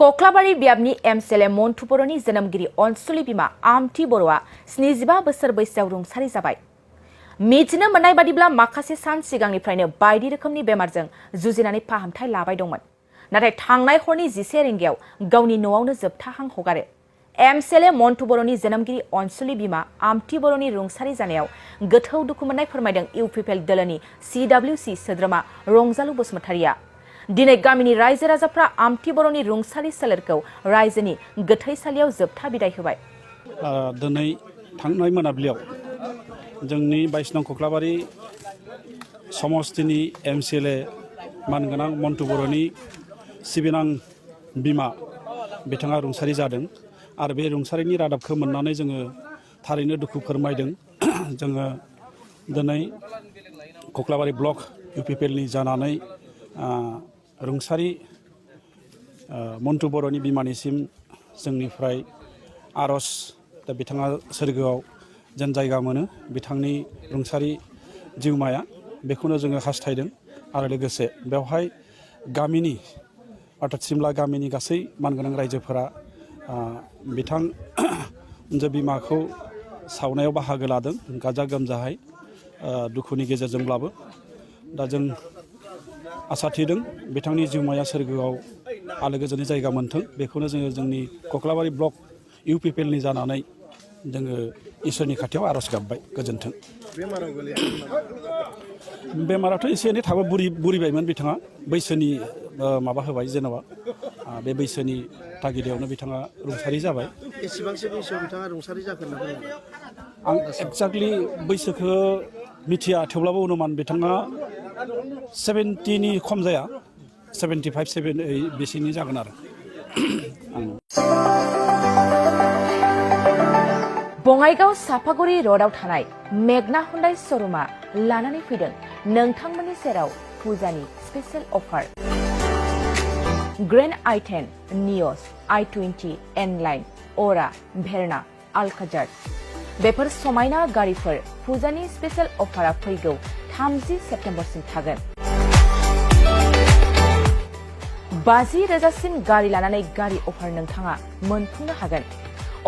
कक्लाबारि बियाबनि Mcla मन्टु बर'नि जोनोमगिरि अनसुलि बिमा आमत बर'आ 75 बोसोर बैसोआव रुंसारि जाबाय। मिथिनो मोननाय बादिब्ला माखासे सान सिगांनिफ्रायनो बायदि रोखोमनि बेमारजों जुजिनानै फाहामथाय लाबाय दंमोन। नाथाय थांनाय हरनि 11 रिंगायाव गावनि न'आवनो जोबथा हां हगारो। Mcla मन्टु बर'नि जोनोमगिरि अनसुलि बिमा आमत बर'नि रुंसारि जानायाव गोथौ दुखु मोननाय फोरमायदों इउपिपिएल दोलोनि CWC सोद्रोमा रंजालु बसुमतारिया। दिनै गामिनि रायजो राजाफ्रा आमत बर'नि रुंसारि सोलेरखौ रायजोनि गोथैसालियाव जोबथा बिदाय होबाय। दिनै थांनाय मोनाबिलियाव जोंनि 22 नं कक्लाबारि समस्तिनि Mcla मानगोनां मन्टु बर'नि सिबिनां बिमा बिथाङा रुंसारि जादों आरो बे रुंसारिनि रादाबखौ मोननानै जोङो थारैनो दुखु फोरमायदों। जोङो दिनै कक्लाबारि ब्लक इउपिपिएलनि जानानै रुंसारि मन्टु बर'नि बिमानिसिम जोंनिफ्राय आर'ज दा बिथाङा सोरगोआव जेन जायगा मोनो बिथांनि रुंसारि जिउमाया बेखौनो जोङो हास्थायदों आरो लोगोसे बेवहाय गामिनि अर्थात सिमला गामिनि गासै मानगोनां रायजोफोरा बिथां बिमाखौ सावनायाव बाहागो लादों गाजा गोमजायै दुखुनि गेजेरजोंब्लाबो। दा जों आसा थिदों बिथांनि जिउमाया सोरगोआव आलो गोजोननि जायगा मोनथों बेखौनो जोङो जोंनि कक्लाबारि ब्लक इउपिपिएलनि जानानै जोङो इसोरनि खाथियाव आर'ज गाबबाय गोजोन्थों। बेमाराथ' एसे एनै थाबो बुरिबायमोन बिथाङा बैसोनि माबा होबाय जेनेबा बे बैसोनि थागिदायावनो बिथाङा रुंसारि जाबाय। एसेबांसो बैसोआव बिथाङा रुंसारि जागोन होनना आं एक्जाक्टलि बैसोखौ मिथिया थेवब्लाबो अनुमान बिथाङा 70नि खम जाया 75-78 बेसेनि जागोन आरो। बङाइगाव सापागुरि र'डआव थानाय मेघना हुन्डाइ श'रुमा लानानै फैदों नोंथांमोननि सेराव फुजानि स्पेशेल अफार। ग्रेन्ड i10, नियस, i20, N-लाइन, अरा, भेरना, आलकाजार बेफोर समायना गारिफोर फुजानि स्पेशेल अफारा फैगौ 30 सेप्तेम्बरसिम थागोन। 50,000सिम गारि लानानै गारि अफार नोंथाङा मोनफुंनो हागोन।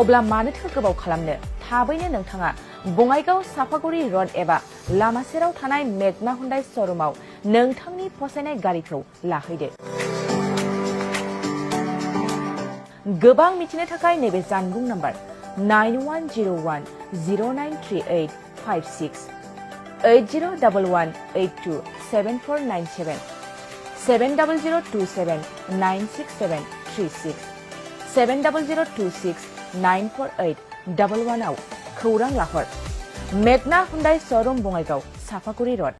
अब्ला मानोथो गोबाव खालामनो थाबैनो नोंथाङा बङाइगाव सापागुरि र'ड एबा लामा सेराव थानाय मेघना हुन्डाइ श'रुमाव नोंथांनि फसायनाय गारिखौ लाहैदो। गोबां मिथिनो थाखाय नैबे जानबुं नम्बर 9101093856 8011827497 700279673 70026948111 आव खौरां लाहर। मेघना हुन्डाइ श'रुम बङाइगाव सापागुरि र'ड।